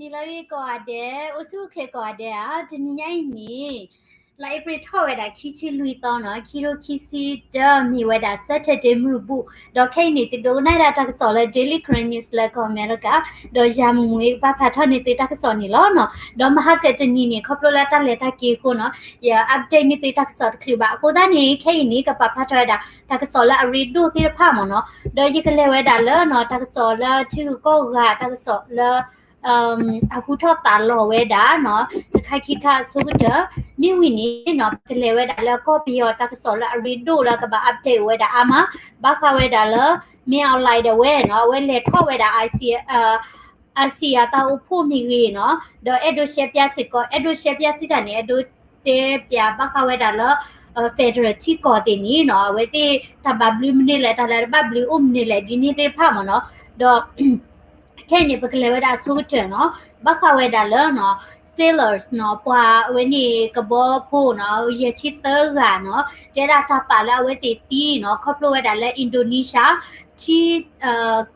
နံၤလၢအဂ့ၤကိးဂၤဒဲး, အိၣ်ဆူၣ်အိၣ်ချ့ကိးဂၤဒဲးဧါ. တနံၤညါအံၤန့ၣ် လါအ့ဖြ့ၣ်ထီၣ်ဝဲဒၣ်ခံဆံလွံၢ်သီနီၤ, ခံထိခံဆံတၢ မ့ၢ်ဝဲဒၣ် Saturday မုၢ်ဘူၣ်, ဒီးခဲအံၤန့ၣ် သုဒိကနၣ်ဒၣ်တၢ်ကစီၣ်လၢ Daily Karen News လၢကီၢ်အမဲရကၤ, ဒီးယၤမုၢ်မုၢ် ပာ်ဖျါထီၣ်န့ၢ်သုတၢ်ကစီၣ်န့ၣ်လီၤနီၤ. ဒီးမဟါကတနံၤန့ၣ် ခီဖျိလၢတၢ်လဲၤတၢ်က့ၤအဃိနီၤ, ယ update န့ၢ်သုတၢ်ကစီၣ်တချုးဘၣ်. အဃိသတးန့ၣ် ခဲအံၤန့ၣ် ကပာ်ဖျါထီၣ်ဝဲဒၣ် တၢ်ကစီၣ်လၢအရ့ဒိၣ်သ့ၣ်တဖၣ်မ့ၢ်နီၤ, ဒီးယကလဲၤဝဲဒၣ်လၢနီၤ တၢ်ကစီၣ်လၢထံဂုၤကီၢ်ဂၤ တၢ်ကစီၣ်လၢ အဟူထီၣ်သးလီၤဝဲဒၣ်နီၤ, တခါခံခါအဆိကတၢၢ်, မ့ၢ်ဝံၤန့ၣ်နီၤ ပကလဲၤဝဲဒၣ်လၢကီၢ်ပယီၤတၢ်ကစီၣ်လၢအရ့ဒိၣ်လၢကဘၣ် update ဝဲဒၣ်အါမး, ဘၣ်ဃးဝဲဒၣ်လၢ မင်းအောင်လှိုင် ဒၣ်ဝဲနီၤ, အဝဲလဲၤထီၣ်ဝဲဒၣ် အ အစံးအတၢ်အိၣ်ဖှိၣ်မ့ၢ်ဂ့ၤနီၤ, ဒီးအဲၣ်ဒိးရှဲပျါစ့ၢ်ကီး, အဲၣ်ဒိးရှဲပျါစံးတၢ်န့ၣ် အဲၣ်ဒိးတဲပျါဘၣ်ဃးဝဲဒၣ်လၢ federal ထံကီၢ်သ့ၣ်န့ၣ်နီၤ, အဝဲသ့ၣ်တၢ်ဘၣ်ဘျုးမနုၤလဲၣ်, တၢ်လၢတဘၣ်ဘျုးအိၣ်မနုၤလဲၣ် ဒ်န့ၣ်သ့ၣ်တဖၣ်မ့ၢ်နီၤ, ဒီး ခဲအံၤန့ၣ် ပကလဲၤဝဲဒၣ်အဆိကတၢၢ်နီၤ, ဘၣ်ဃးဝဲဒၣ်လၢနီၤ sailors နီၤ, ပှၤအဝဲန့ၣ်ကဘီဖိနီၤ, ယဲၢ်ဆံသၢဂၤနီၤ, တဲဒၣ်တၢ်ပာ်လၢအဝဲသ့ၣ်သံနီၤ, ခီဖျိဝဲဒၣ်လၢ Indonesia ထံ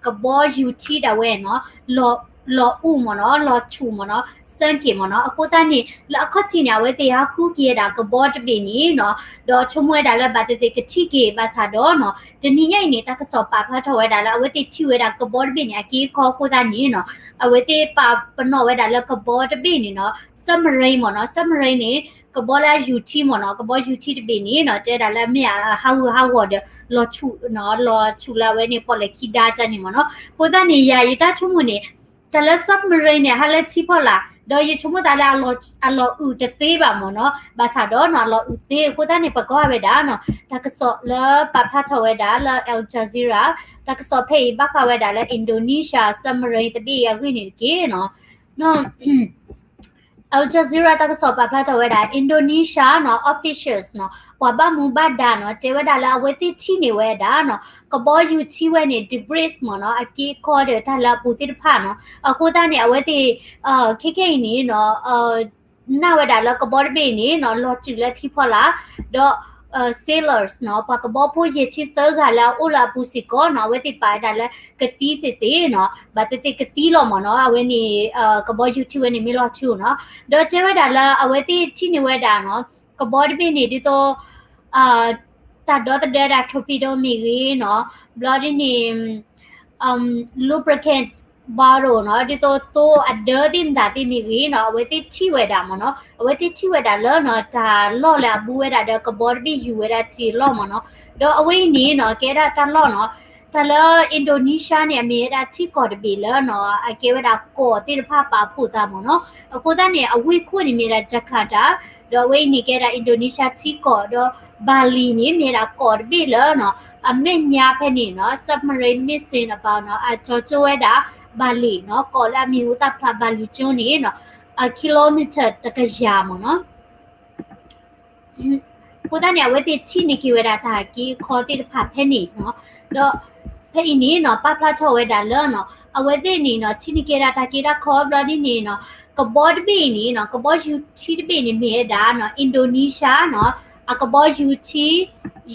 ကဘီယူၤထံဒၣ်ဝဲနီၤ, လီၤအုၣ်မ့ၢ်နီၤ, လီၤဆူၣ်မ့ၢ်နီၤ, စၢက့ၤမ့ၢ်နီၤ. အဃိသတးန့ၣ် လၢအခီၣ်ထံးန့ၣ် အဝဲသ့ၣ်ဟးဃုက့ၤဝဲဒၣ်ကဘီတဘ့ၣ်န့ၣ်နီၤ, ဒီးဆိကမိၣ်ဝဲဒၣ်လၢဘၣ်သ့ၣ်သ့ၣ်ကထံၣ်က့ၤဘၣ်ဆၣ်ဒီးနီၤ, တနံၤညါအံၤန့ၣ် တၢ်ကစီၣ်ပာ်ဖျါထီၣ်ဝဲဒၣ်လၢ အဝဲသ့ၣ်ထံၣ်ဝဲဒၣ်ကဘီတဘ့ၣ်န့ၣ် အက့အခီအဃိသတးန့ၣ်နီၤ, အဝဲသ့ၣ်ပာ်ပနီၣ်ဝဲဒၣ်လၢကဘီတဘ့ၣ်န့ၣ်နီၤ, submarine မ့ၢ်နီၤ, submarine န့ၣ် ကဘီလၢအယူၤထံမ့ၢ်နီၤ, ကဘီယူၤထံတဘ့ၣ်န့ၣ်နီၤ, တဲဒၣ်လၢမ့ၢ်အဟးဂူာ်ဟးဂီၤဒီး လီၤဆူၣ်နီၤ, လီၤဆူၣ်လၢအဝဲန့ၣ် ပီၣ်လဲၣ်ခံဒါကန့ၣ်မ့ၢ်နီၤ. အဃိသတးန့ၣ် ယၤယတၢ်ဆိကမိၣ်န့ၣ် တၢ်လၢ submarine န့ၣ် ဟးလၢထံဖီလာ်, ဒီးယဆိကမိၣ်သးလၢ အလီၤအုၣ်တသ့ဘၣ်မ့ၢ်နီၤ, ဘၣ်ဆၣ်ဒီးနီၤ အလီၤအုၣ်သ့. အဃိသတးန့ၣ် ပကွၢ်ဝဲဒၣ်နီၤ တၢ်ကစီၣ်လၢပာ်ဖျါထီၣ်ဝဲဒၣ်လၢ Al Jazeera, တၢ်ကစီၣ်ဖဲအံၤဘၣ်ဃးဝဲဒၣ်လၢ Indonesia submarine တဘ့ၣ်အံၤအဂ့ၢ်န့ၣ်တက့ၢ်နီၤ. Al Jazeera တၢ်ကစီၣ်ပာ်ဖျါထီၣ်ဝဲဒၣ် Indonesia နီၤ officials နီၤ, ပှၤဘၣ်မူဘၣ်ဒါနီၤ တဲဝဲဒၣ်လၢအဝဲသ့ၣ်ထံၣ်န့ၢ်ဝဲဒၣ်နီၤ ကဘီယူၤထံဝဲန့ၣ် debris မ့ၢ်နီၤ, အက့အခီဒီးတၢ်လၢအပူၤသ့ၣ်တဖၣ်နီၤ. အဃိသတးန့ၣ် အဝဲသ့ၣ် ခဲခဲအံၤန့ၣ်နီၤ နာ်ဝဲဒၣ်လၢကဘီတဘ့ၣ်န့ၣ်နီၤ လီၤတုၤလၢထံဖီလာ်, ဒီး sailors နီၤ ပှၤကဘီဖိယဲၢ်ဆံသၢဂၤလၢအအိၣ်လၢအပူၤစ့ၢ်ကီးနီၤ အဝဲသ့ၣ်ပာ်ဝဲဒၣ်လၢကသံသ့ၣ်သ့ၣ်နီၤ, ဘၣ်သ့ၣ်သ့ၣ်ကသံလီၤမ့ၢ်နီၤ, အဝဲန့ၣ် ကဘီယူၤထံဝဲန့ၣ်မ့ၢ်လီၤဆူၣ်နီၤ. ဒီးတဲဝဲဒၣ်လၢအဝဲသ့ၣ်ထံၣ်န့ၢ်ဝဲဒၣ်နီၤ ကဘီတဘ့ၣ်န့ၣ် ဒ်သိး တၢ်ဒီသဒၢဒၣ် torpedo မ့ၢ်ဂ့ၤနီၤ, ဘျီဒ်န့ၣ် lubricant bottle နီၤ, ဒ်သိးသိအဒၢသ့ၣ်မတၤသ့ၣ်မ့ၢ်ဂ့ၤနီၤ အဝဲသ့ၣ်ထံၣ်ဝဲဒၣ်မ့ၢ်နီၤ, အဝဲသ့ၣ်ထံၣ်ဝဲဒၣ်လၢနီၤ တၢ်လီၢ်လၢအဘူးဝဲဒၣ်ဒီးကဘီတဘ့ၣ်ယူၤဝဲဒၣ်ထံအလီၢ်မ့ၢ်နီၤ. ဒီးအဝဲအံၤန့ၣ်နီၤ ကဲဒၣ်တၢ်လီၢ်နီၤ, တၢ်လၢ Indonesia န့ၣ် အမ့ၢ်ဝဲဒၣ်ထံကီၢ်တဘ့ၣ်လၢနီၤ အကဲဝဲဒၣ်ကီၢ်သ့ၣ်တဖၣ်ပာ်ဖှိၣ်သးမ့ၢ်နီၤ. အဃိသတးန့ၣ် အဝ့ၢ်ခိၣ်န့ၣ်မ့ၢ်ဝဲဒၣ် Jakarta, ဒီးအဝဲအံၤန့ၣ်ကဲဒၣ် Indonesia ထံကီၢ်, ဒီး Bali န့ၣ် မ့ၢ်ဝဲဒၣ်ကီၢ်တဘ့ၣ်လၢနီၤ အမဲာ်ညါဖဲန့ၣ်နီၤ submarine missing အပူၤနီၤ အကၠီကၠိဝဲဒၣ် Bali နီၤ, ကီၢ်လၢအမံၤဟူသၣ်ဖျါ Bali ကၠိန့ၣ်နီၤ kilometer တကယၤမ့ၢ်နီၤ. အဃိသတးန့ၣ် အဝဲသ့ၣ်ထံၣ်န့ၢ်က့ၤဝဲဒၣ်တၢ်က့အခီသ့ၣ်တဖၣ်ဖဲန့ၣ်နီၤ, ဒီးဖဲအံၤန့ၣ်နီၤ ပာ်ဖျါထီၣ်ဝဲဒၣ်လၢနီၤ အဝဲသ့ၣ်န့ၣ်နီၤ ထံၣ်န့ၢ်က့ၤဒၣ်တၢ်က့တၢ်ခီဘျီဒ်န့ၣ်နီၤ ကဘီတဘ့ၣ်အံၤန့ၣ်နီၤ ကဘီယူၤထံတဘ့ၣ်န့ၣ်မ့ၢ်ဝဲဒၣ်နီၤ Indonesia နီၤ အကဘီယူၤထံ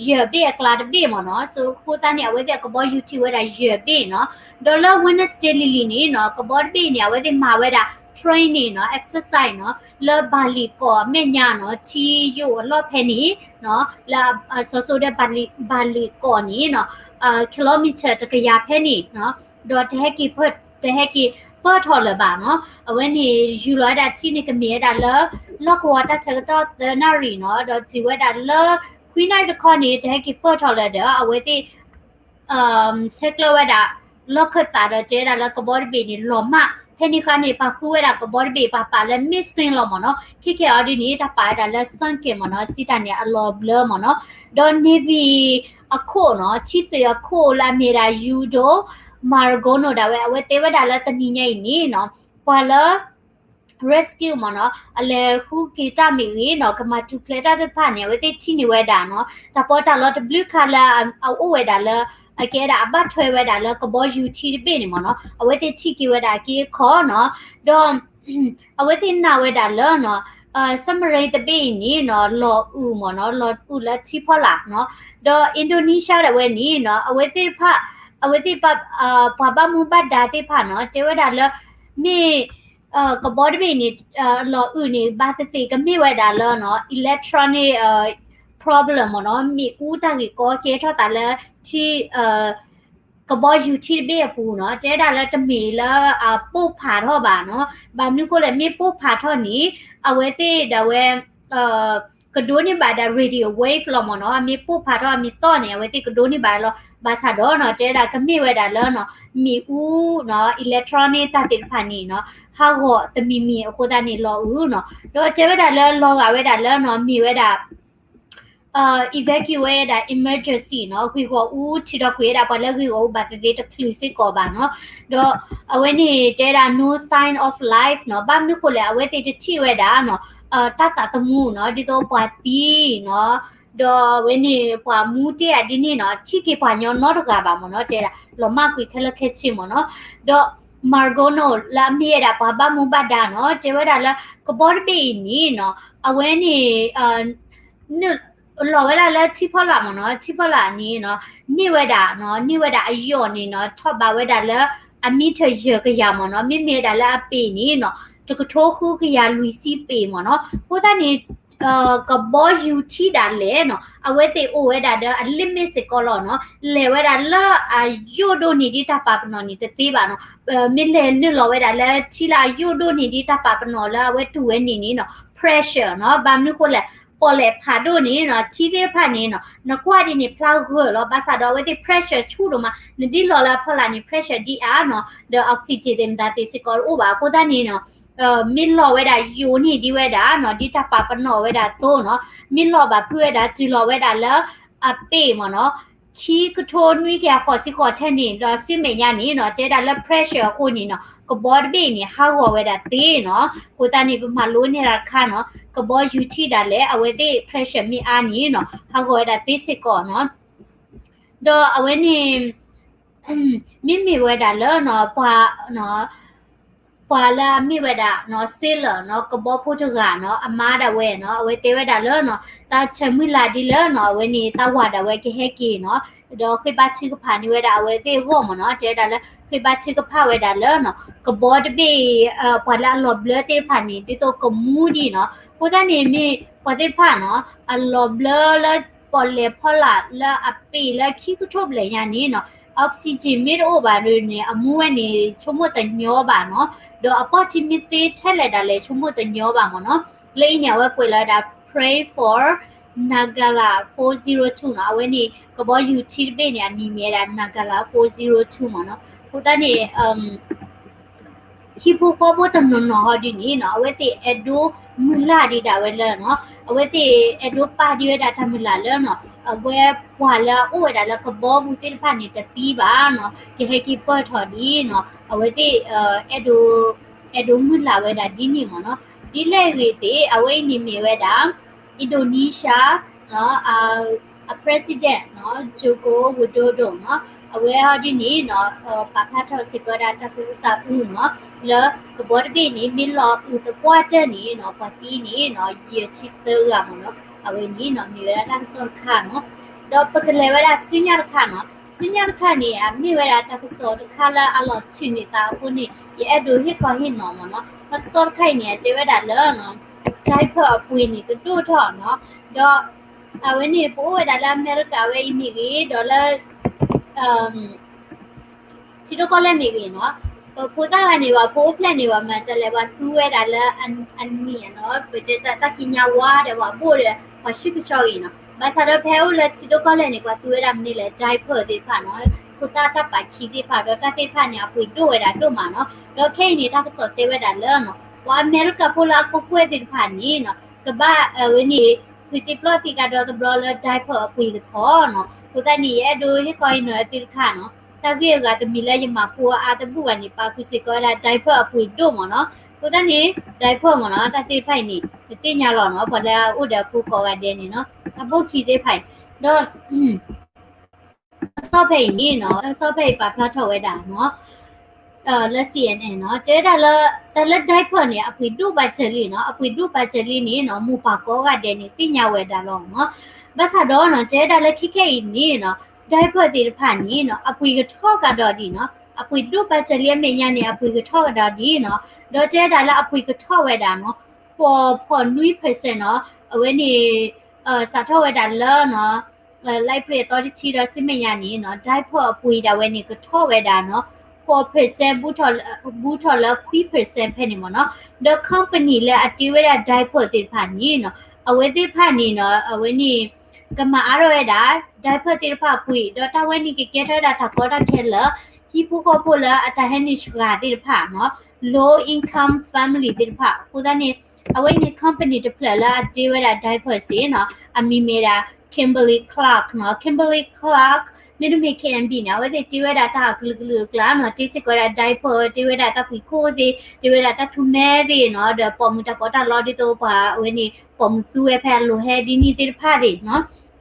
ယဲၢ်ဘ့ၣ်အကျါတဘ့ၣ်မ့ၢ်နီၤ. So အဃိသတးန့ၣ် အဝဲသ့ၣ်အကဘီယူၤထံဝဲဒၣ်ယဲၢ်ဘ့ၣ်နီၤ, ဒီးလၢ Wednesday လံၤလံၤန့ၣ်နီၤ ကဘီတဘ့ၣ်န့ၣ် အဝဲသ့ၣ်မၤဝဲဒၣ် training နီၤ exercise နီၤ လၢ Bali ကီၢ်အမဲာ်ညါနီၤ ထံယိာ်အလီၢ်ဖဲန့ၣ်နီၤ လၢအစီၤစိၤဒီး Bali, Bali ကီၢ်န့ၣ်နီၤ kilometer တကယၤဖဲန့ၣ်နီၤ, ဒီးတဟဲက့ၤ တဟဲက့ၤပၢၢ်ထီၣ်လၢၤဘၣ်နီၤ. အဝဲန့ၣ် ယူၤလီၤဝဲဒၣ်ထံန့ၣ်ကမ့ၢ်ဝဲဒၣ်လၢ လီၢ်ကဝီၤတၢ်ဆၢကတီၢ်သၢနၣ်ရံၣ်နီၤ, ဒီးတုၤဝဲဒၣ်လၢ ခွံနၣ်ရံၣ်တခီန့ၣ် တဟဲက့ၤပၢၢ်ထီၣ်လၢၤဒီး အဝဲသ့ၣ် ဆဲးကျၢဝဲဒၣ် လီၢ်ခၢၣ်သးဒီးတဲဝဲဒၣ်လၢကဘီတဘ့ၣ်န့ၣ် လီၤမၢ်, ဖဲန့ၣ်အခါန့ၣ် ပာ်ဃုာ်ဝဲဒၣ်ကဘီတဘ့ၣ် ပာ်ပာ်လၢ missing လီၤမ့ၢ်နီၤ, ခဲကဲအီၤဒ်န့ၣ် တၢ်ပာ်ဝဲဒၣ်လၢ sunk မ့ၢ်နီၤ, စံးတၢ်န့ၣ် အလီၤဘျၢမ့ၢ်နီၤ, ဒီး Navy အခိၣ်နီၤ, ထံသုးအခိၣ်လၢအမ့ၢ်ဒၣ် Yudo Margono ဒၣ်ဝဲ အဝဲတဲဝဲဒၣ်လၢတနံၤညါအံၤန့ၣ်နီၤ, ပှၤလၢ rescue မ့ၢ်နီၤ, အလဲၤဃုက့ၤတၢ်မ့ၢ်ဂ့ၤနီၤ, ကမၤထူၣ်ဖျဲးတၢ်တဖၣ်န့ၣ် အဝဲသ့ၣ်ထံၣ်န့ၢ်ဝဲဒၣ်နီၤ, တၢ်ပီးတၢ်လီတဘျုးခါလၢအအိၣ်ဝဲဒၣ်လၢ အကဲဒၣ်အဘၣ်ထွဲဝဲဒၣ်လၢကဘီယူၤထံတဘ့ၣ်န့ၣ်မ့ၢ်နီၤ, အဝဲသ့ၣ်ထံၣ်က့ၤဝဲဒၣ်အက့အခီနီၤ, ဒီး အဝဲသ့ၣ်နာ်ဝဲဒၣ်လၢနီၤ, submarine တဘ့ၣ်အံၤန့ၣ်နီၤ, လီၤအုၣ်မ့ၢ်နီၤ, လီၤအုၣ်လၢထံဖီလာ်နီၤ, ဒီး Indonesia ဒၣ်ဝဲန့ၣ်နီၤ, အဝဲသ့ၣ်တဖၣ် အဝဲသ့ၣ် ပှၤဘၣ်မူဘၣ်ဒါသ့ၣ်တဖၣ်နီၤ, တဲဝဲဒၣ်လၢ မ့ၢ် ကဘီတဘ့ၣ်န့ၣ် လီၤအုးန့ၣ် ဘၣ်သ့ၣ်သ့ၣ်ကမ့ၢ်ဝဲဒၣ်လၢ electronic problem မ့ၢ်နီၤ, မ့ၣ်အူတၢ်ဂ့ၢ်ကီကဲထီၣ်သးလၢ ထံ ကဘီယူၤထံတဘ့ၣ်အပူၤနီၤ, တဲဒၣ်လၢတမ့ၢ်လၢအပိၢ်ဖးထီၣ်ဘၣ်နီၤ. ဘၣ်မနုၤဃိလဲၣ် မ့ၢ်ပိၢ်ဖးထီၣ်န့ၣ် အဝဲသ့ၣ်ဒၣ်ဝဲ ကဒိးန့ၢ်ဘၣ်ဒၣ် radio wave လီၤမ့ၢ်နီၤ, မ့ၢ်ပိၢ်ဖးထီၣ်မ့ၢ်သီၣ်န့ၣ် အဝဲသ့ၣ်ကဒိးန့ၢ်ဘၣ်လီၤ. ဘၣ်ဆၣ်ဒီးနီၤ တဲဒၣ်ကမ့ၢ်ဝဲဒၣ်လၢနီၤ မ့ၣ်အူနီၤ electronic တၢ်သ့ၣ်တဖၣ်န့ၣ်နီၤ ဟးဂီၤတမံၤမံၤအဃိသတးန့ၣ် လီၤအုးနီၤ. ဒီးတဲဝဲဒၣ်လၢလီၤဂာ်ဝဲဒၣ်လၢနီၤ မ့ၢ်ဝဲဒၣ် evacuate ဝဲဒၣ် emergency နီၤ, ဂ့ၢ်ဂီၢ်အူထံဒီးကွံာ်ဝဲဒၣ်ပှၤလၢဂ့ၢ်ဂီၢ်အူဘၣ်သ့ၣ်သ့ၣ်တချုးစ့ၢ်ကီးဘၣ်နီၤ. ဒီးအဝဲန့ၣ်တဲဒၣ် no sign of life နီၤ, ဘၣ်မနုၤဃိလဲၣ် အဝဲသ့ၣ်တထံၣ်ဝဲဒၣ်နီၤ တၢ်သးသမူနီၤ, ဒ်သိးပှၤသံနီၤ, ဒီးအဝဲန့ၣ်ပှၤမူတ့ၢ်အဒ်န့ၣ်နီၤ, ထံၣ်က့ၤပှၤညီနီတဂၤဘၣ်မ့ၢ်နီၤ, တဲဒၣ်လီၤမၢ်ကွံာ်ခဲလၢာ်ခဲဆ့မ့ၢ်နီၤ. ဒီး Margono လၢအမ့ၢ်ဝဲဒၣ်ပှၤဘၣ်မူဘၣ်ဒါနီၤ, တဲဝဲဒၣ်လၢ ကဘီတဘ့ၣ်အံၤန့ၣ်နီၤ အဝဲန့ၣ် လီၤဝဲဒၣ်လၢထံဖီလာ်မ့ၢ်နီၤ, ထံဖီလာ်န့ၣ်နီၤ န့ၢ်ဝဲဒၣ်နီၤ, န့ၢ်ဝဲဒၣ်အယိာ်န့ၣ်နီၤ ထီၣ်ဘးဝဲဒၣ်လၢ အမံထၢၣ်ယဲၢ်ကယၤမ့ၢ်နီၤ, မ့မ့ၢ်ဝဲဒၣ်လၢအပ့ၤန့ၣ်နီၤ တကထိဃုကယၤလွံၢ်ဆံပ့ၤမ့ၢ်နီၤ. အဃိသတးန့ၣ် ကဘီယူၤထံဒၣ်လဲာ်နီၤ အဝဲသ့ၣ်အိၣ်ဝဲဒၣ်ဒီးအ limit စ့ၢ်ကီးလီၤနီၤ, လဲၤဝဲဒၣ်လၢအယိာ်ဒိၣ်န့ၢ်ဒ်တၢ်ပာ်ပနီၣ်န့ၣ်တသ့ဘၣ်နီၤ. မ့ၢ်လဲၤနုာ်လီၤဝဲဒၣ်လၢထံလၢအယိာ်ဒိၣ်န့ၢ်ဒ်တၢ်ပာ်ပနီၣ်လၢအဝဲတူၢ်ဝဲန့ၣ်န့ၣ်နီၤ pressure နီၤ, ဘၣ်မနုၤဃိလဲၣ် ပီၣ်လဲၣ်ဖးဒိၣ်န့ၣ်နီၤ ထံသ့ၣ်တဖၣ်န့ၣ်နီၤ နကွၢ်ဒ်န့ၣ်ဖျါဂၢၢ်လီၤ, ဘၣ်ဆၣ်ဒီးအဝဲသ့ၣ် pressure ဆူၣ်ဒိၣ်မး, နဒ်လီၤလၢအဖီလာ်န့ၣ် pressure ဒ်အါနီၤ, ဒီး oxygen သ့ၣ်မတၤသ့ၣ်စ့ၢ်ကီးတအိၣ်ဘၣ်. အဃိသတးန့ၣ်နီၤ မ့ၢ်လီၤဝဲဒၣ်ယိာ်န့ၢ်ဒ်ဝဲဒၣ်နီၤ ဒ်တၢ်ပာ်ပနီၣ်ဝဲဒၣ်အသိးနီၤ, မ့ၢ်လီၤဘၣ်ဖုးဝဲဒၣ် တုၤလီၤဝဲဒၣ်လၢအပ့ၤမ့ၢ်နီၤ ခံကထိနွံကယၤဃိးဆံဃိးထဲန့ၣ် ဒီးဆူမဲာ်ညါန့ၣ်နီၤ တဲဒၣ်လၢ pressure အဃိန့ၣ်နီၤ ကဘီတဘ့ၣ်န့ၣ် ဟးဂီၤဝဲဒၣ်သ့နီၤ. အဃိသတးန့ၣ် ပမၤလိန့ၢ်တၢ်တခါနီၤ ကဘီယူၤထံဒၣ်လဲာ် အဝဲသ့ၣ် pressure မ့ၢ်အါန့ၣ်နီၤ ဟးဂီၤဝဲဒၣ်သ့စ့ၢ်ကီးနီၤ. ဒီးအဝဲန့ၣ် မ့မ့ၢ်ဝဲဒၣ်လၢနီၤ ပှၤ ပှၤလၢအမ့ၢ်ဝဲဒၣ်နီၤ sailor နီၤ ကဘီဖိတဂၤနီၤ အမါဒၣ်ဝဲနီၤ အဝဲတဲဝဲဒၣ်လၢနီၤ တၢ်ဆၢမုၢ်လၢ်ဒ်လၢနီၤ အဝဲန့ၣ်တၢ်ဝၤဒၣ်ဝဲကဟဲက့ၤနီၤ ဒီးဃ့ဘါထုကဖၣ်န့ၢ်ဝဲဒၣ်အဝဲသ့ၣ်အဂီၢ်မ့ၢ်နီၤ တဲဝဲဒၣ်လၢ ဃ့ဘါထုကဖၣ်ဝဲဒၣ်လၢနီၤ ကဘီတဘ့ၣ် ပှၤလၢအလီၤဘျၢသ့ၣ်တဖၣ်န့ၣ် ဒ်သိးကမူဒ်နီၤ အဃိသတးန့ၣ်မ့ၢ်ပှၤသ့ၣ်တဖၣ်နီၤ အလီၤဘျၢလၢပီၣ်လဲၣ်ဖီလာ်လၢအပ့ၤလၢခံကထိဘျဲၣ်ညါန့ၣ်နီၤ oxygen မ့ၢ်တအိၣ်ဘၣ်န့ၣ် အမူဝဲန့ၣ် ဆိကမိၣ်တညီဘၣ်နီၤ ဒီးအပီၢ်ထံမ့ၢ်သ့ထဲလဲၣ်ဒၣ်လဲာ် ဆိကမိၣ်တညီဘၣ်မ့ၢ်နီၤ လၢအံၤန့ၣ် အဝဲကွဲးလီၤဝဲဒၣ် pray for Nagala four zero two နီၤ အဝဲန့ၣ် ကဘီယူၤထံတဘ့ၣ်န့ၣ် အမံၤမ့ၢ်ဝဲဒၣ် Nagala four zero two မ့ၢ်နီၤ အဃိသတးန့ၣ် ဟံၣ်ဖိဃီဖိတနီၤနီၤဟီဒ်န့ၣ်နီၤ အဝဲသ့ၣ်အဲၣ်ဒိးမုၢ်လၢ်ဒံးဒၣ်ဝဲလၢနီၤ အဝဲသ့ၣ်အဲၣ်ဒိးပာ်ဒံးဝဲဒၣ်တၢ်မုၢ်လၢ်လၢနီၤ အဝဲပှၤလၢအအိၣ်ဝဲဒၣ်လၢကဘီပူၤသ့ၣ်တဖၣ်န့ၣ် တသံဘၣ်နီၤ ကဟဲက့ၤပၢၢ်ထီၣ်ဒ်နီၤ အဝဲသ့ၣ် အဲၣ်ဒိး အဲၣ်ဒိးမုၢ်လၢ်ဝဲဒၣ်ဒ်န့ၣ်မ့ၢ်နီၤ ဒ်လဲၣ်ဂ့ၤသ့ၣ် အဝဲအံၤန့ၣ်မ့ၢ်ဝဲဒၣ် Indonesia နီၤ အ president နီၤ Joko Widodo နီၤ အဝဲဟီဒ်န့ၣ်နီၤ ပာ်ဖျါထီၣ်စ့ၢ်ကီးဝဲဒၣ်တၢ်သူၣ်အုးသးအုးနီၤ လၢကဘီတဘ့ၣ်န့ၣ် မ့ၢ်လီၤအုးသပှၢ်တၢၢ်န့ၣ်နီၤ ပှၤသံန့ၣ်နီၤ ယဲၢ်ဆံသၢဂၤမ့ၢ်နီၤ အဝဲန့ၣ်နီၤ မ့ၢ်ဝဲဒၣ်တၢ်ကစီၣ်တခါနီၤ ဒီးပကလဲၤဝဲဒၣ်ဆူညါတခါနီၤ ဆူညါတခါန့ၣ် အမ့ၢ်ဝဲဒၣ်တၢ်ကစီၣ်တခါလၢအလီၤထုးန့ၢ်သးအဃိန့ၣ် ယအဲၣ်ဒိးဟ့ၣ်ခီဟ့ၣ်နီၤမ့ၢ်နီၤ တၢ်ကစီၣ်တခါအံၤန့ၣ် အတဲဝဲဒၣ်လၢ diaper အပှ့ၤန့ၣ်ကဒိၣ်ထီၣ်နီၤ ဒီး အဝဲန့ၣ် ပအိၣ်ဝဲဒၣ်လၢအမဲရကၤဝဲအံၤမ့ၢ်ဂ့ၤ ဒီးလၢ ထံဒိၣ်ကီၢ်လဲၢ်မ့ၢ်ဂ့ၤနီၤ ပဖိသၣ်ဂၤန့ၣ် ပှၤဖိအိၣ်ဖျဲၣ်န့ၣ် ပှၤမၤတၢ်လဲၣ် ပှၤသူဝဲဒၣ်လၢအနံၣ်နီၤ ပတဲစးတၢ်ကံးညာ်ဝါဒီး ပှၤဘိၣ်ဒီး ပှၤဆူၣ်ကဆှီဂ့ၤနီၤ ဘၣ်ဆၣ်ဒီးဖဲအိၣ်လၢထံဒိၣ်ကီၢ်လဲၢ်န့ၣ် ပှၤသူဝဲဒၣ်မနုၤလဲၣ် diaper သ့ၣ်တဖၣ်နီၤ ဖိသၣ်တၢ်ပာ်ခံသ့ၣ်တဖၣ်ဒီးတၢ်သ့ၣ်တဖၣ်န့ၣ် အပှ့ၤဒိၣ်ဝဲဒၣ်ဒိၣ်မးနီၤ ဒီးခဲအံၤန့ၣ် တၢ်ကစီၣ်တဲဝဲဒၣ်လၢနီၤ ပှၤအမဲရကၤဖိလၢအကီၢ်ကွဲၢ်သ့ၣ်တဖၣ်န့ၣ်နီၤ ကဘၣ်အဝဲန့ၣ် ဖုးသံပျီၢ်သံကဒီးတဘျီလၢ diaper အပှ့ၤကထီနီၤ အဃိသတးန့ၣ် ယအဲၣ်ဒိးဟ့ၣ်ခီဟ့ၣ်နီၤသုတခါနီၤ တၢ်ဂ့ၢ်အဂၤတမံၤလၢယမၤဖိအါအါတဘူၣ်ဘၣ်န့ၣ် ပာ်ဃုာ်စ့ၢ်ကီးဝဲဒၣ် diaper အပှ့ၤဒိၣ်မ့ၢ်နီၤ အဃိသတးန့ၣ် diaper မ့ၢ်နီၤ တၢ်သ့ၣ်တဖၣ်အံၤန့ၣ် ပသ့ၣ်ညါလီၤနီၤ ပှၤလၢအအိၣ်ဒီးအဖိကိးဂၤဒဲးန့ၣ်နီၤ တၢ်ဘိၣ်ခံသ့ၣ်တဖၣ်အံၤ ဒီး တၢ်ကစီၣ်ဖဲအံၤန့ၣ်နီၤ တၢ်ကစီၣ်ဖဲအံၤပာ်ဖျါထီၣ်ဝဲဒၣ်နီၤ လၢ C N N နီၤ တဲဝဲဒၣ်လၢ တၢ်လၢ diaper န့ၣ် အပှ့ၤဒိၣ်ဘၣ်စၢၤလံနီၤ အပှ့ၤဒိၣ်ဘၣ်စၢၤလံန့ၣ်နီၤ မိၢ်ပၢ်ကိးဂၤဒဲးန့ၣ် သ့ၣ်ညါဝဲဒၣ်လီၤနီၤ ဘၣ်ဆၣ်ဒီးနီၤ တဲဝဲဒၣ်လၢခဲခဲအံၤန့ၣ်နီၤ diaper သ့ၣ်တဖၣ်န့ၣ်နီၤ အပှ့ၤကထီကဒီးဒံးနီၤ အပှ့ၤဒိၣ်ပာ်စၢၤလံအမဲာ်ညါန့ၣ် အပှ့ၤကထီၣ်ကဒီးဒ်နီၤ, ဒီးတဲဒၣ်လၢအပှ့ၤကထီၣ်ဝဲဒၣ်နီၤ, ဃိးဖီနွံ percent နီၤ, အဝဲန့ၣ် စးထီၣ်ဝဲဒၣ်လၢနီၤ လါအ့ဖြ့ၣ်အသီတဆံဒီးဆူမဲာ်ညါန့ၣ်နီၤ ဒဲးဖၢၣ်အပှ့ၤဒၣ်ဝဲန့ၣ် ကထီၣ်ဝဲဒၣ်နီၤ, ဃိး percent ဘူးထီၣ်လၢခွံ percent ဖဲန့ၣ်မ့ၢ်နီၤ, ဒီး company လၢအတ့ဝဲဒၣ်ဒဲးဖၢၣ်သ့ၣ်တဖၣ်န့ၣ်နီၤ အဝဲသ့ၣ်တဖၣ်န့ၣ်နီၤ အဝဲန့ၣ် ကမၤအါထီၣ်ဝဲဒၣ် ဒဲးဖၢၣ်သ့ၣ်တဖၣ်အပှ့ၤ ဒီးတၢ်ဝဲန့ၣ်ကကဲထီၣ်ဝဲဒၣ်တၢ်ကီတၢ်ခဲလၢာ် ဟံၣ်ဖိဃီဖိလၢအတၢ်ဟဲနုာ်စှၤသ့ၣ်တဖၣ်နီၤ, low income family သ့ၣ်တဖၣ် အဃိသတးန့ၣ် အဝဲန့ၣ် company တဖျၢၣ်လၢအတ့ဝဲဒၣ်ဒဲးဖၢၣ်စ့ၢ်နီၤ အမံၤမ့ၢ်ဒၣ် Kimberly Clark နီၤ, Kimberly Clark မ့တမ့ၢ် K M B န့ၣ် အဝဲသ့ၣ်တ့ဝဲဒၣ်တၢ်အကလုာ်ကလုာ်အကျါနီၤ, တ့စ့ၢ်ကီးဝဲဒၣ်ဒဲးဖၢၣ် တ့ဝဲဒၣ်တၢ်ကွံာ်ခိၣ်သ့ၣ် တ့ဝဲဒၣ်တၢ်ထူမဲသ့ၣ်နီၤ, ဒီးပိာ်မုၣ်တၢ်ပီးတၢ်လီဒ်သိးပှၤအဝဲန့ၣ် ပိာ်မုၣ်သူဝဲဖဲအလိၤဟဲဒ်န့ၣ်သ့ၣ်တဖၣ်သ့ၣ်နီၤ,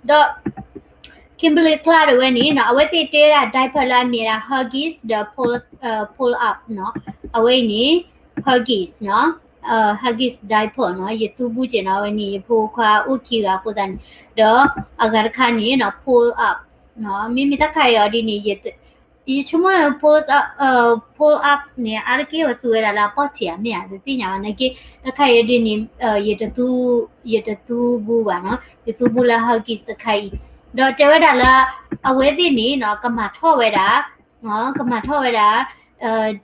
ဒီး Kimberly Clark တဝဲန့ၣ်နီၤ အဝဲသ့ၣ်တ့ဝဲဒၣ်ဒဲးဖၢၣ်လၢအမ့ၢ်ဒၣ် Huggies ဒီး Pull, Pull Up နီၤ, အဝဲအံၤန့ၣ် Huggies နီၤ, Huggies diaper နီၤ, ယသူဘူးက့ၤနီၤ, အဝဲန့ၣ် ယဖိခွါအိၣ်ခံဂၤအဃိသတးန့ၣ်, ဒီးအဂၤတခါန့ၣ်နီၤ Pull Up နီၤ, မ့မ့ၢ်တၢ်ခါအံၤအီၤဒ်န့ၣ် ယဆိကမိၣ် Pull, Pull Up န့ၣ် အါတက့ၢ်ဝဲသူဝဲဒၣ်လၢအပီၢ်ထံးဧါ မ့ၢ်ဧါ တသ့ၣ်ညါဘၣ်နာ်က့, တၢ်ခါအံၤဒ်န့ၣ် ယတသူ, ယတသူဘူးဘၣ်နီၤ, ယသူဘူးလၢ Huggies တခါအံၤ, ဒီးတဲဝဲဒၣ်လၢ အဝဲသ့ၣ်န့ၣ်နီၤ ကမၤထီၣ်ဝဲဒၣ် ကမၤထီၣ်ဝဲဒၣ်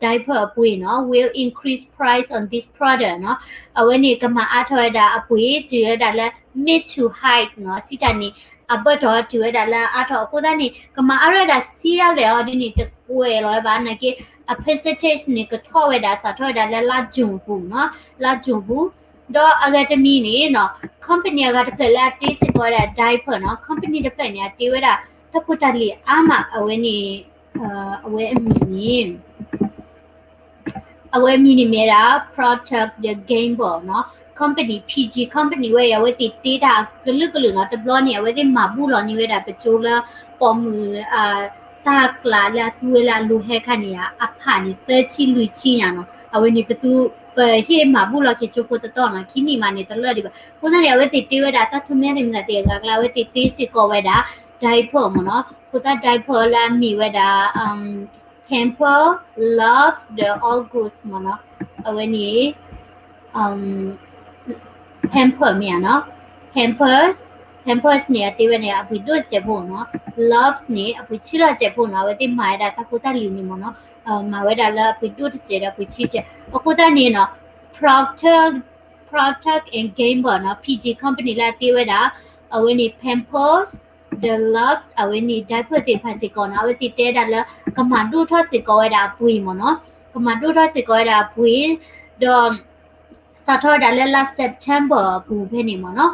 diaper အပှ့ၤနီၤ, will increase price on this product နီၤ, အဝဲန့ၣ်ကမၤအါထီၣ်ဝဲဒၣ်အပှ့ၤ တုၤဝဲဒၣ်လၢ mid to high နီၤ, စံးတၢ်န့ၣ် အဘၢၣ်ထီၣ်တုၤဝဲဒၣ်လၢအါထီၣ်အဃိသတးန့ၣ် ကမၤအါထီၣ်ဝဲဒၣ်ဆံးအါလဲၣ်အီၤဒ်န့ၣ် တကွဲးလီၤဝဲဘၣ်နာ်က့, အ percentage န့ၣ် ကထီၣ်ဝဲဒၣ် စးထီၣ်ဝဲဒၣ်လၢလါ June ပူၤနီၤ, လါ June ပူၤ, ဒီးအဂၤတမံၤန့ၣ်နီၤ company အဂၤတဖျၢၣ်လၢအတ့စ့ၢ်ကီးဝဲဒၣ် diaper နီၤ, company တဖျၢၣ်န့ၣ် အတ့ဝဲဒၣ် တၢ်ဖိတၢ်လံၤအါမး အဝဲန့ၣ် အဝဲအမံၤန့ၣ် အဝဲအမံၤန့ၣ်မ့ၢ်ဒၣ် Procter ဒီး Gamble နီၤ, company, P G company ဝဲအံၤ အဝဲသ့ၣ်တ့တၢ်အကလုာ်ကလုာ်နီၤ, တဘျီန့ၣ် အဝဲသ့ၣ်မၤဘူၣ်လီၤန့ၢ်ဝဲဒၣ်ပကၠိလၢပိာ်မုၣ် တၢ်ကျးလၢအသူဝဲလၢအလိၤဟဲခါန့ၣ် အဖးန့ၣ် သၢဆံလွံၢ်ဆံညါနီၤ, အဝဲန့ၣ်ပသူ ပဟ့ၣ်မၤဘူၣ်လီၤက့ၤကၠိဖိတတီၤနီၤ, ခံနံၣ်မးန့ၣ် တလၢာ်ဒံးဘၣ်, အဃိသတးန့ၣ် အဝဲသ့ၣ်တ့ဝဲဒၣ်တၢ်ထူမဲသ့ၣ်မနုၤသ့ၣ်အဂၤကျါ အဝဲသ့ၣ်တ့စ့ၢ်ကီးဝဲဒၣ် diaper မ့ၢ်နီၤ, ဖိသၣ် diaper လၢအမ့ၢ်ဝဲဒၣ် Pampers, Luvs ဒီး All Goods မ့ၢ်နီၤ, အဝဲန့ၣ် Pampers မ့ၢ်ဧါနီၤ, Pampers, Pampers န့ၣ် အတ့ဝဲန့ၣ် အပှ့ၤဒိၣ်တစဲးဖိနီၤ, Luvs န့ၣ် အပှ့ၤဆံးလီၤတစဲးဖိနီၤ, အဝဲသ့ၣ်မၤဝဲဒၣ်တၢ်ဖိတၢ်လံၤန့ၣ်မ့ၢ်နီၤ, မၤဝဲဒၣ်လၢအပှ့ၤဒိၣ်တစဲးဒီးအပှ့ၤဆံးတစဲး, အဃိသတးန့ၣ်နီၤ Procter, Procter and Gamble နီၤ, P G company လၢအတ့ဝဲဒၣ် အဝဲန့ၣ် Pampers ဒီး Luvs အဝဲန့ၣ် diaper သ့ၣ်တဖၣ်စ့ၢ်ကီးနီၤ, အဝဲသ့ၣ်တဲဒၣ်လၢ ကမၤဒိၣ်ထီၣ်စ့ၢ်ကီးဝဲဒၣ်အပှ့ၤမ့ၢ်နီၤ, ကမၤဒိၣ်ထီၣ်စ့ၢ်ကီးဝဲဒၣ်အပှ့ၤ, ဒီး စးထီၣ်ဝဲဒၣ်လၢလါ September အပူၤဖဲန့ၣ်မ့ၢ်နီၤ,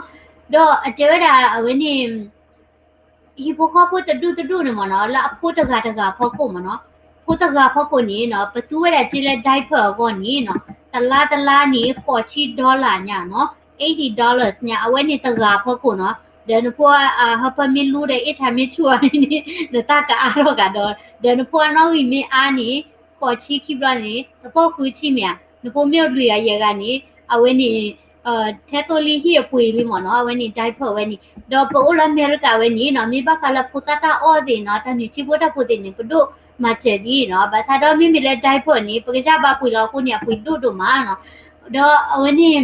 ဒီးအတဲဝဲဒၣ်အဝဲန့ၣ် ဟံၣ်ဖိဃီဖိတဒူၣ်တဒူၣ်န့ၣ်မ့ၢ်နီၤ, လၢအဖိတဂၤတဂၤဖီခိၣ်မ့ၢ်နီၤ, ဖိတဂၤဖီခိၣ်န့ၣ်နီၤ ပသူဝဲဒၣ်စ့လၢ diaper အဂီၢ်န့ၣ်နီၤ, တလါတလါန့ၣ် ဃိးဆံ dollar ညါနီၤ, eighty dollars ညါ, အဝဲန့ၣ်တဂၤဖီခိၣ်နီၤ, ဒီးနဖိအဟၢဖၢမ့ၢ်လူဒီး အ့ၣ်ဆၣ်မ့ၢ်ဆူၣ်အီၤန့ၣ် နတၢ်ကအါထီၣ်ကဒီး, ဒီးနဖိအနီၣ်ဂံၢ်မ့ၢ်အါန့ၣ် ဃိးဆံခံဘျီန့ၣ် တပီၢ်ဃုဆံမ့ၢ်ဧါ, နဖိမ့ၢ်အိၣ်လွံၢ်ဂၤယဲၢ်ဂၤန့ၣ် အဝဲန့ၣ် ထဲသိလံဟံၣ်အပှ့ၤလံမ့ၢ်နီၤ, အဝဲန့ၣ် diaper ဝဲန့ၣ်, ဒီးပအိၣ်လၢအမဲရကၤဝဲန့ၣ်နီၤ, မ့ၢ်ဘၣ်ဃးလၢဖိသၣ်တၢ်အီၣ်သ့ၣ်နီၤ, တၢ်နုၢ်ထံဖိတၢ်ဖိသ့ၣ်န့ၣ် ပဒိၣ်မၤစၢၤဒ်နီၤ, ဘၣ်ဆၣ်ဒီးမ့မ့ၢ်လၢ diaper န့ၣ် ပကစၢ်ဘၣ်ပှ့ၤလီၤအဃိန့ၣ် အပှ့ၤဒိၣ်ဒိၣ်မးနီၤ, ဒီးအဝဲန့ၣ်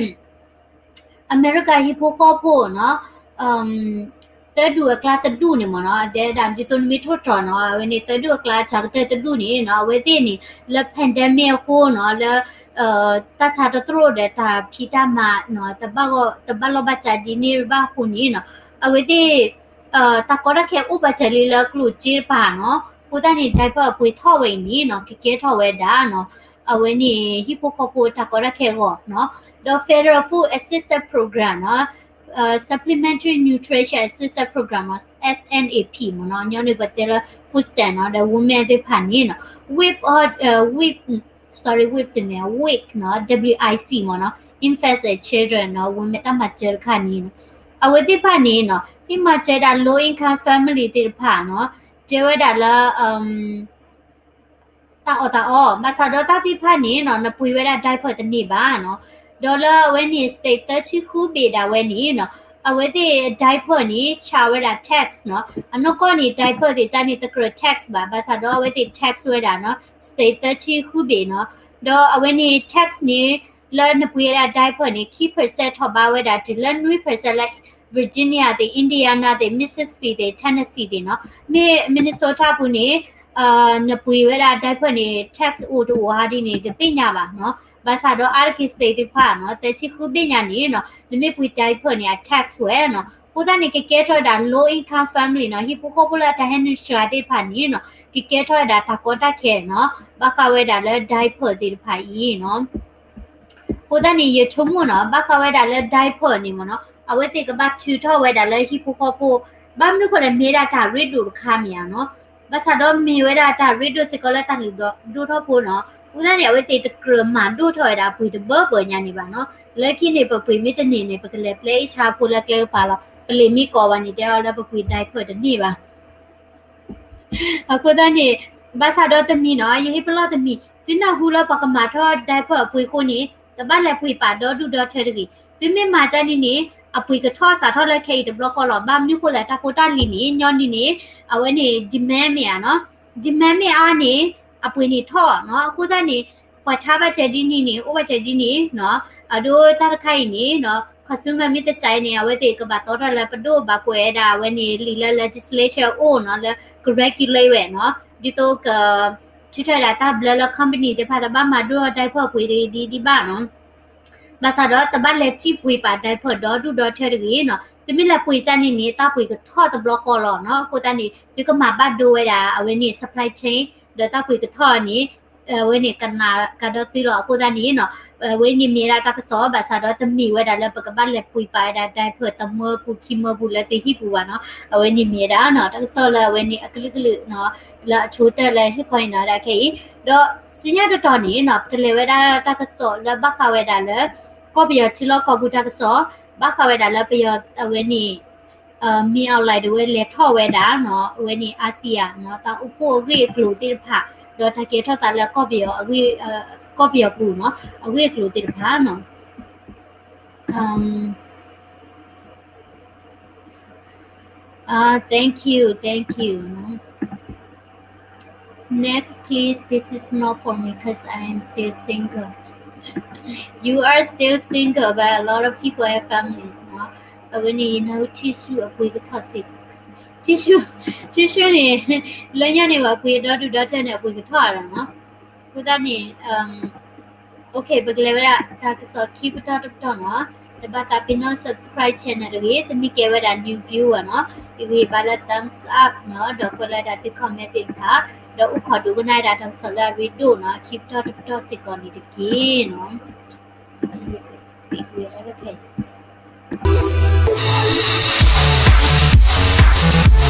အမဲရကၤဟံၣ်ဖိဃီဖိနီၤ, သၢဒူၣ်အကျါတဒူၣ်န့ၣ်မ့ၢ်နီၤ, ဒဲဒၣ်ဒ်သိးနမ့ၢ်ထိၣ်တြီၤနီၤ, အဝဲန့ၣ် သၢဒူၣ်အကျါဆၣ်ကတၢၢ်တဒူၣ်န့ၣ်နီၤ, အဝဲသ့ၣ်န့ၣ် လၢ pandemic အဃိနီၤ, လၢ တၢ်ဆါတသရိာ်ဒီးတၢ်ဖံးတၢ်မၤနီၤ, တဘၣ်လီၢ်ဘၣ်စးဒ်န့ၣ်ဘၣ်အဃိန့ၣ်နီၤ, အဝဲသ့ၣ် တၢ်ကီတၢ်ခဲအိၣ်ပာ်စၢၤလံလၢကျိၣ်စ့တဖၣ်နီၤ, အဃိသတးန့ၣ် diaper အပှ့ၤထီၣ်ဝဲအံၤန့ၣ်နီၤ, ကကဲထီၣ်ဝဲဒၣ်နီၤ, အဝဲန့ၣ် ဟံၣ်ဖိဃီဖိတၢ်ကီတၢ်ခဲအဂီၢ်နီၤ, ဒီး Federal Food Assistance Program နီၤ, Supplementary Nutrition Assistance Program မ့ၢ် S N A P မ့ၢ်နီၤ, ညီနုၢ်ပတဲလၢ food stamp နီၤ, ဒီး women သ့ၣ်တဖၣ်န့ၣ်နီၤ, WIC, sorry, WIC တမ့ၢ် WIC နီၤ, W I C မ့ၢ်နီၤ, Infants and Children နီၤ, women တၢ်မၤစၢၤတခါန့ၣ်နီၤ, အဝဲသ့ၣ်တဖၣ်န့ၣ်နီၤ, ဟ့ၣ်မၤစၢၤဒၣ် low income family သ့ၣ်တဖၣ်နီၤ, တဲဝဲဒၣ်လၢ တၢ်အီၣ်တၢ်အီ, ဘၣ်ဆၣ်ဒီးတၢ်သ့ၣ်တဖၣ်န့ၣ်နီၤ, နပှ့ၤဝဲဒၣ် diaper တန့ၢ်ဘၣ်နီၤ, ဒီးလၢအဝဲန့ၣ် state သၢဆံဃုဘ့ၣ်ဒၣ်ဝဲန့ၣ်နီၤ, အဝဲသ့ၣ် diaper န့ၣ် charge ဝဲဒၣ် tax နီၤ. အနီၢ်ကီၢ်န့ၣ် diaper သ့ၣ်တဖၣ်န့ၣ် တကြၢး tax ဘၣ်, ဘၣ်ဆၣ်ဒီးအဝဲသ့ၣ် tax ဝဲဒၣ်နီၤ state သၢဆံဃုဘ့ၣ်နီၤ. ဒီးအဝဲန့ၣ် tax န့ၣ် လၢနပှ့ၤဝဲဒၣ် diaper န့ၣ် ခံ percent ထီၣ်ဘးဝဲဒၣ်တုၤလၢနွံ percent လၢ Virginia သ့ၣ်, Indiana သ့ၣ်, Mississippi သ့ၣ်, Tennessee သ့ၣ်နီၤ. မ့ၢ် Minnesota ပူၤန့ၣ် နပှ့ၤဝဲဒၣ် diaper န့ၣ် tax အိၣ်တအိၣ်ဟးဒ်န့ၣ် တသ့ၣ်ညါဘၣ်နီၤ. ဘၣ်ဆၣ်ဒီးအါတက့ၢ် state သ့ၣ်တဖၣ်နီၤ သၢဆံဃုဘ့ၣ်ညါန့ၣ်နီၤ နမ့ၢ်ပှ့ၤ diaper န့ၣ် အ tax ဝဲနီၤ. အဃိသတးန့ၣ် ကကဲထီၣ်ဝဲဒၣ် low income family နီၤ, ဟံၣ်ဖိဃီဖိလၢအတၢ်ဟဲနုာ်စှၤသ့ၣ်တဖၣ်န့ၣ်နီၤ ကကဲထီၣ်ဝဲဒၣ်တၢ်ကီတၢ်ခဲနီၤ ဘၣ်ဃးဝဲဒၣ်လၢ diaper သ့ၣ်တဖၣ်အံၤနီၤ. အဃိသတးန့ၣ် ယဆိကမိၣ်နီၤ ဘၣ်ဃးဝဲဒၣ်လၢ diaper န့ၣ်မ့ၢ်နီၤ အဝဲသ့ၣ်ကဘၣ်ထုးထီၣ်ဝဲဒၣ်လၢဟံၣ်ဖိဃီဖိ, ဘၣ်မနုၤဃိလဲၣ် မ့ၢ်ဒၣ်တၢ်ရ့ဒိၣ်တခါမ့ၢ်ဧါနီၤ. ဘၣ်ဆၣ်ဒီးမ့ၢ်ဝဲဒၣ်တၢ်ရ့ဒိၣ်စ့ၢ်ကီးလၢတၢ်လုၢ်ဒိၣ်ထီၣ်ဖိနီၤ. အဃိသတးန့ၣ် အဝဲသ့ၣ်တကြၢးမၤဒိၣ်ထီၣ်ဝဲဒၣ်အပှ့ၤတဘၢဘၢညါန့ၣ်ဘၣ်နီၤ. လၢခံန့ၣ် ပပှ့ၤမ့ၢ်တန့ၢ်န့ၣ် ပကလဲၤပျဲအ့ၣ်ဆါဖိလၢကျဲကပၤလီၤ. ပလံာ်မ့ၢ်ကိးဘၣ်န့ၣ် တဲအီၤလၢပပှ့ၤ diaper တန့ၢ်ဘၣ်. အဃိသတးန့ၣ် ဘၣ်ဆၣ်ဒီးတမံၤနီၤ ယဟ့ၣ်ပလီၢ်တမံၤ သုနၢ်ဟူလၢပှၤကမၤထီၣ် diaper အပှ့ၤအဃိန့ၣ် တဘၣ်လဲၤပှ့ၤပာ်ဒီဒူၣ်ဒီထၢတဂ့ၤ. သုမ့ၢ်မၤဒ်န့ၣ်န့ၣ် အပှ့ၤကထီၣ်စးထီၣ်လၢခဲအံၤတဘျီဃီလီၤ. ဘၣ်မနုၤဃိလဲၣ် တၢ်ဖိတၢ်လံၤန့ၣ် ညီနုၢ်န့ၣ် အဝဲန့ၣ် demand မ့ၢ်ဧါနီၤ. demand မ့ၢ်အါန့ၣ် အပှ့ၤန့ၣ်ထီၣ်နီၤ. အဃိသတးန့ၣ် ပှၤဆါဘၣ်စၢၤဒ်န့ၣ်န့ၣ် အိၣ်ဘၣ်စၢၤဒ်န့ၣ်နီၤ. အဒိတၢ်တခါအံၤန့ၣ်နီၤ consumer မ့ၢ်တစဲးန့ၣ် အဝဲသ့ၣ်ကဘၣ်တီထီၣ်လၢပဒိၣ်ဘၣ်ကွဲးဝဲဒၣ် အဝဲန့ၣ်လံာ်လၢ legislature အိၣ်နီၤ လၢက regulate ဝဲနီၤ. ဒ်သိးက ထုးထီၣ်ဝဲဒၣ်တၢ်ဘျၢလၢ company သ့ၣ်တဖၣ် တဘၣ်မၤဒိၣ် diaper ပှ့ၤဒ်ဒ်ဘၣ်နီၤ. ဘၣ်ဆၣ်ဒီးတဘၣ်လဲၤစံၣ်ပှ့ၤပာ် diaper ဒီဒူၣ်ဒီထၢတဂ့ၤနီၤ. သုမ့ၢ်လဲၤပှ့ၤဒ်န့ၣ်န့ၣ် တၢ်ပှ့ၤကထီၣ်တဘျီဃီလီၤနီၤ. အဃိသတးန့ၣ် သုကမၤဘၣ်ဒိဝဲဒၣ် အဝဲန့ၣ် supply chain ဒီးတၢ်ပှ့ၤကထီၣ်န့ၣ် အဝဲန့ၣ်ကနၣ်ကဒီးသုလီၤ. အဃိသတးန့ၣ်နီၤ အဝဲန့ၣ်မ့ၢ်ဝဲဒၣ်တၢ်ကစီၣ် ဘၣ်ဆၣ်ဒီးတမ့ၢ်ဝဲဒၣ်လၢပကဘၣ်လဲၤပှ့ၤပာ်ဝဲဒၣ် diaper တမၢပူၤခံမၢပူၤလၢသုဟံၣ်ပူၤဘၣ်နီၤ. အဝဲန့ၣ်မ့ၢ်ဝဲဒၣ်နီၤ တၢ်ကစီၣ်လၢအဝဲန့ၣ်အကလုာ်ကလုာ်နီၤ လၢအဆိကတၢၢ်လၢဟ့ၣ်ခီအံၤနီၤ ဒၣ်ခဲအံၤ. ဒီးဆူညါတတီၤန့ၣ်နီၤ ပကလဲၤဝဲဒၣ်တၢ်ကစီၣ်လၢဘၣ်ဃးဝဲဒၣ်လၢ ကီၢ်ပယီၤထံလီၢ်ကီၢ်ပူၤတၢ်ကစီၣ် ဘၣ်ဃးဝဲဒၣ်လၢပယီၤအဝဲန့ၣ် မင်းအောင်လှိုင် ဒၣ်ဝဲလဲၤထီၣ်ဝဲဒၣ်နီၤ အဝဲန့ၣ် အၤစံယၤနီၤ တၢ်အိၣ်ဖှိၣ်အဂ့ၢ်အကျိၤသ့ၣ်တဖၣ် ဒီးတၢ်ကဲထီၣ်သးလၢကီၢ်ပယီၤ ကီၢ်ပယီၤပူၤနီၤ အဂ့ၢ်အကျိၤသ့ၣ်တဖၣ်နီၤ. Um, uh, thank you, thank you. Next, please. This is not for me because I am still single. You are still single, but a lot of people have families, no? အဝဲန့ၣ် ယနၢ်ဟူ tissue အပှ့ၤကထီၣ်စ့ၢ်ကီး tissue, tissue န့ၣ် လၢညါန့ၣ် ပှၤပှ့ၤဒီဒူၣ်ဒီထၢန့ၣ် အပှ့ၤကထီၣ်အါဒီးနီၤ. အဃိသတးန့ၣ် OK ပကလဲၤဝဲဒၣ်တၢ်ကစီၣ်ခံပတီၢ်တပတီၢ်နီၤ. တဘၣ်သးပ့ၤနီၣ် subscribe channel တဂ့ၤ, သုမ့ၢ်ကဲဝဲဒၣ် new viewer နီၤ ယဂ့ၤဘၣ်လၢ thumbs up နီၤ ဒီးကွဲးလီၤဝဲဒၣ်သု comment သ့ၣ်တဖၣ် ဒီးအိၣ်ခိးဒိကနၣ်ဝဲဒၣ်တၢ်ကစီၣ်လၢအရ့ဒိၣ်နီၤ ခံပတီၢ်တပတီၢ်စ့ၢ်ကီးန့ၣ်တက့ၢ်နီၤ. မ့ၢ်ကွဲးလၢခဲအံၤ